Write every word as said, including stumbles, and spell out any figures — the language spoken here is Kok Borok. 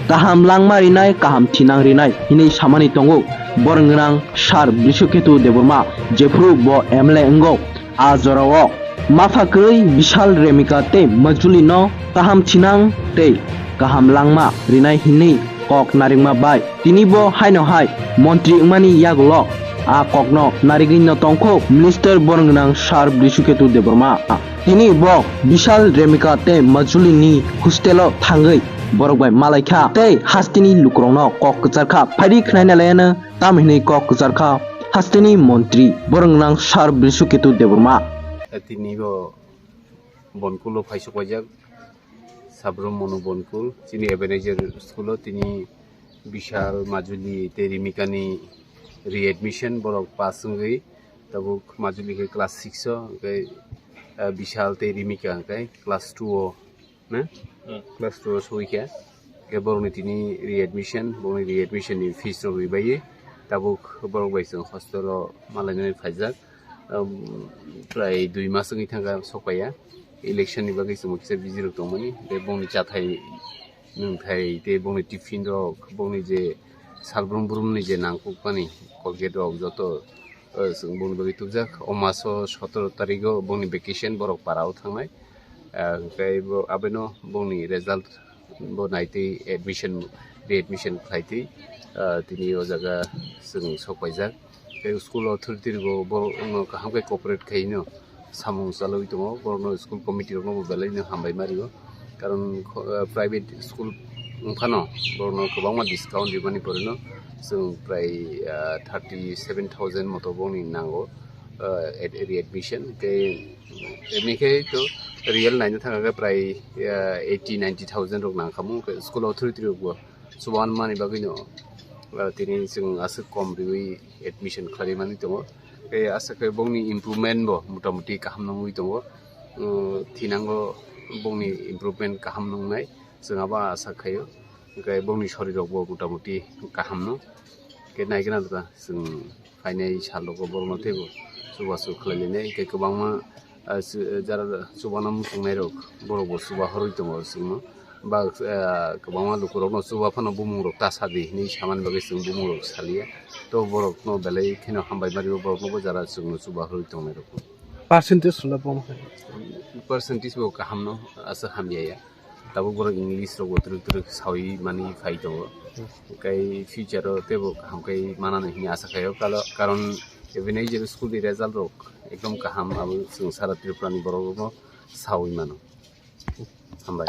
kaham langma rinai, kaham thinang rinai hinwi samani tongo borok gwnang Sir Brishoketu Debbarma, jephuru bo M L A wngo. A jorao mapha kwrwi Bishal Remika tei Majuli no kaham thinang tei kaham langma rinai hinwi kok narikma bai tini bo haino hai montri wngmani yagulo a kokno narigwi no tongkho Minister borok gwnang Sir Brishoketu Debbarma. Tini bo Bishal Remika tei Majuli ni hostel o thangwi borok bai malaikha tei hasteni lukurokno kok kwcharkha. Phaidi khnaina layano tamo hinwi kok kwcharkha hasteni montri borok gwnang Sir Brishoketu Debbarma. Tini bo Bonkul o phaisok paijak, Sabrum Monu Bonkul, chini Ebenezer school o tini Bishal, Majuli tei Remika ni readmission, borok pass wngwi tabuk Majuli khe class six o, hwnkhe, ah, Bishal tei Remika hwnkhe class two o, na? Hmm. Class two o soi khe. Hwnkhe borokni tini readmission, borokni readmission ni fees rok ri bai tabuk borok bai chwng hostel o malainani phaijak. Um, prai dui mas wngwi thangkha sokpaiya. Election ni bagwi chwng kisa busy rok tongmani. Tei bongni chathai nwngthai tei bongni tiffin rok, bongni je salbrum brumni je nangkukmani Colgate rok joto, uh, chwng bongni bagwi tubjak. O maso sotoro tarigo bongni vacation borok para o thangnai. Uh, hwnkhe bo, abono bongni result bo naitwi admission, readmission khlaitwi, ah, tini o jaga chwng sokpaijak. Tei school authority rokbo borokno kaham khe cooperate khaino samung chalwi tongo, borokno school committee rokno bo belai no hambai ma rio. Karon kho-, ah, private school wngphano borokno kwbangma discount rimani porino chwng prai, ah, thirty seven thousand moto bongni nango, ah, ad-, readmission. Tei Emi khe to real naina thangkha khe prai, ah, eighty ninety thousand rok nangkhamu, hwnkhe school authority rokbo chubanmani bagwino, ah, tini chwng aswk kom riwi admission khlaiwi manwi tongo. Tei aswk khe bongni improvement bo motamuti kaham nungwi tongo. Umm, thinango bongni improvement kaham nungnai, chwng abo asa khaio. Hwnkhe bongni sorirokbo motamuti kaham no. Khe naigwna dwkha chwng phainai salogo borokno teibo chubachu khlai lainai, hwnkhe kwbangma, ah, chu-, jara chubana muchungnai rok borokbo chuba horwi tongo chwngno. Ba, ah, kwbangma lukurokno chuba phano bumung rok ta sadi hinwi samani bagwi chwng bumung rok saliya. To borokno belai kheno hambai ma rio, boroknobo jara chwngno chuba horwi tongnai rokno. Percentage rwna bono hai? Percentage bo kaham no, asa hamya ya. Tabuk borok English rok bo twrwk twrwk sawi mani phai tongo. Hwnkhe future o teibo kaham khe manani hwnwi asa khaio. Kalo-, karon Ebenezer school ni result rok ekdom kaham, abo chwng sara Tripura ni borok rokno sawi mano. Hambai.